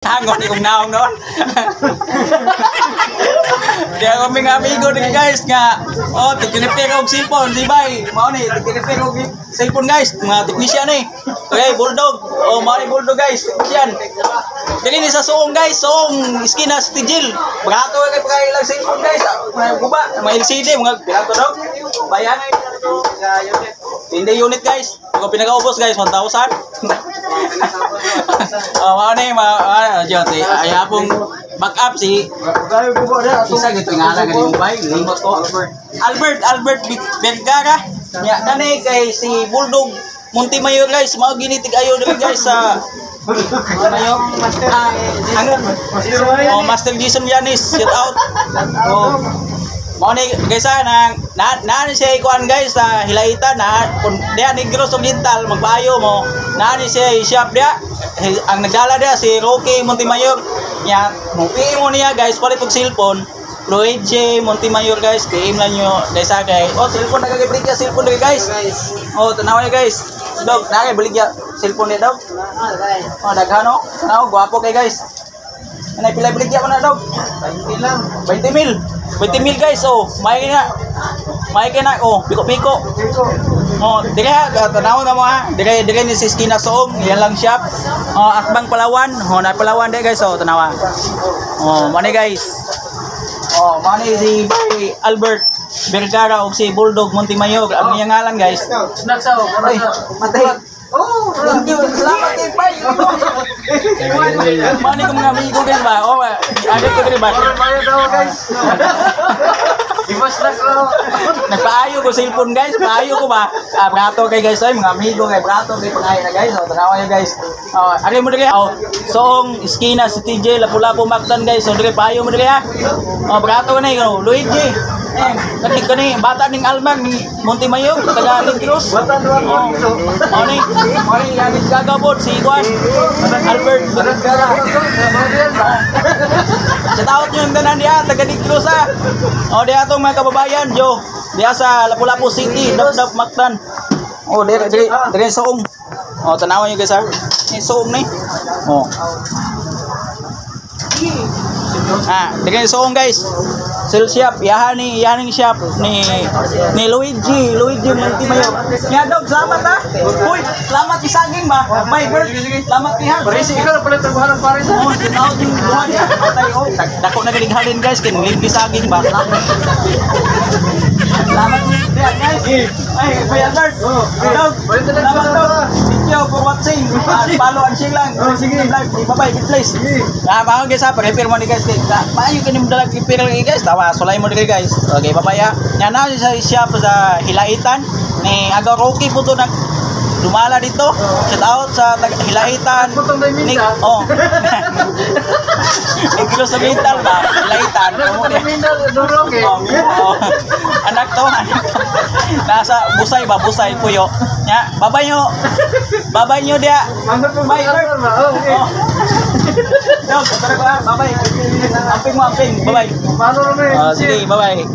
Hangon ni kong naong noon. Di ako mga amigo ni guys nga oh, tig-repair og cellphone di bay. Mao ni tig-repair og cellphone guys, mga technician ni. Okay, Bulldog. Oh, mao ni Bulldog guys, technician. Dili ni sa Suong guys, Suong Iskina City Jail. Barato kay pagkailang cellphone guys, mga guba, mga LCD, mga pila to dog. Bayan. Hindi unit guys. Kung pinakaubos guys, 1,000. Oh, mao ni ma ah, diyo ti ay apong back up si isa gito ngalan gani mo bay, limot ko. Albert Albert Vergara. Nya kani kay si Bulldog Montemayor guys, mao gini tig-ayo diri guys sa Mayor. Ah, ang oh, Master Jason Yanis, shout out. Oh. Mao ni guys ah, nang na, na ni siya ikuan guys sa Hilaitan na kung diya Negros Oriental magpaayo mo na ni siya shop diya, ang nagdala diya si Rocky Montemayor. Nya mo PM mo niya guys, palit og cellphone. Luigi Montemayor guys, PM lang nyo guys ah, kay oh cellphone nagagabaligya cellphone diri guys. Oh, tanawa niyo guys. Dog, na kay baligya cellphone niya dog. Oh, daghan oh. Tanaw, gwapo kay guys. Anay pila baligya mo na dog? 20 lang. 20 mil. 20 mil guys, oh. May na. May na, oh, piko-piko. Oh, dire ha, tanaw na mo ha. Dire dire ni si Skina Soong, yan lang shop. Oh, Akbang Palawan. Oh, na Palawan dire guys, oh, tanawa. Oh, mani guys. Oh, mani si Bay Albert Vergara og si Bulldog Montemayor. Ang iyang ngalan guys. Snacks ako. Ay, matay. Oh, Thank you. Salamat kay Bay. Mani ko mga amigo guys ba? Oh, ano ko diri ba? Bayad daw guys. Iba snacks lang. Nagpaayo ko cellphone guys, paayo ko ba? Ah, brato kay guys, ay mga amigo kay brato kay pangayo na guys. Oh, tanawa niyo guys. Oh, ari mo diri. Oh, Soong Iskina si TJ Lapu-Lapu Mactan guys. So diri paayo mo diri ha. Oh, brato na oh, Luigi. Eh, kani kani bata ning Almag ni Montemayor, taga Negros. Bata duha ko Oh, dito. oh ni, oh ni yanis gagabot si Juan Albert Vergara. Shout out nyo yung tanan diya, taga Negros ah. O diya atong mga kababayan, Jo. Diya sa Lapu-Lapu City, Dap-Dap Mactan. O, dire dire dire Soong. O, tanawan nyo guys ah. Ni Soong ni. O. Ah, dire Soong guys. Sale shop, yahan ni yahan ning shop ni ni Luigi, Luigi Montemayor. Nya dog, salamat ah. Uy, salamat isaging ba? Bye, Bert. Salamat kiha. Paris, ikaw na pala trabaho ng Paris. Oh, tawag yung buwan niya. Patay, oh. Dako na galing halin guys, kay libre saging ba? Salamat niya guys. Ay, Kuya Albert. Dog, salamat dog. Thank you for watching. Follow and share lang. Oh, sige. Live. Bye-bye. God bless. Ah, bago guys ha, pag-repair mo ni guys. Maayo kini mo dalag repair ni guys. Tawa, sulay mo diri guys. Okay, bye-bye ha. Nya na sa shop sa Hilaitan ni Agaw Rocky po to nag dumala dito. Shout out sa taga Hilaitan. Putong Ni, Diminda. oh. Negros Oriental ba? Hilaitan. Ano sa Diminda, durog eh. Oh, oh. Anak to, anak to. Nasa Busay ba? Busay, Puyo. Nya, babay nyo. Babay nyo dia. Ano po Bye, Bert. Oh, okay. Oh. Dog, tara ko ah. Babay. Amping mo, amping. Babay. Paano naman? Oh, sige, babay.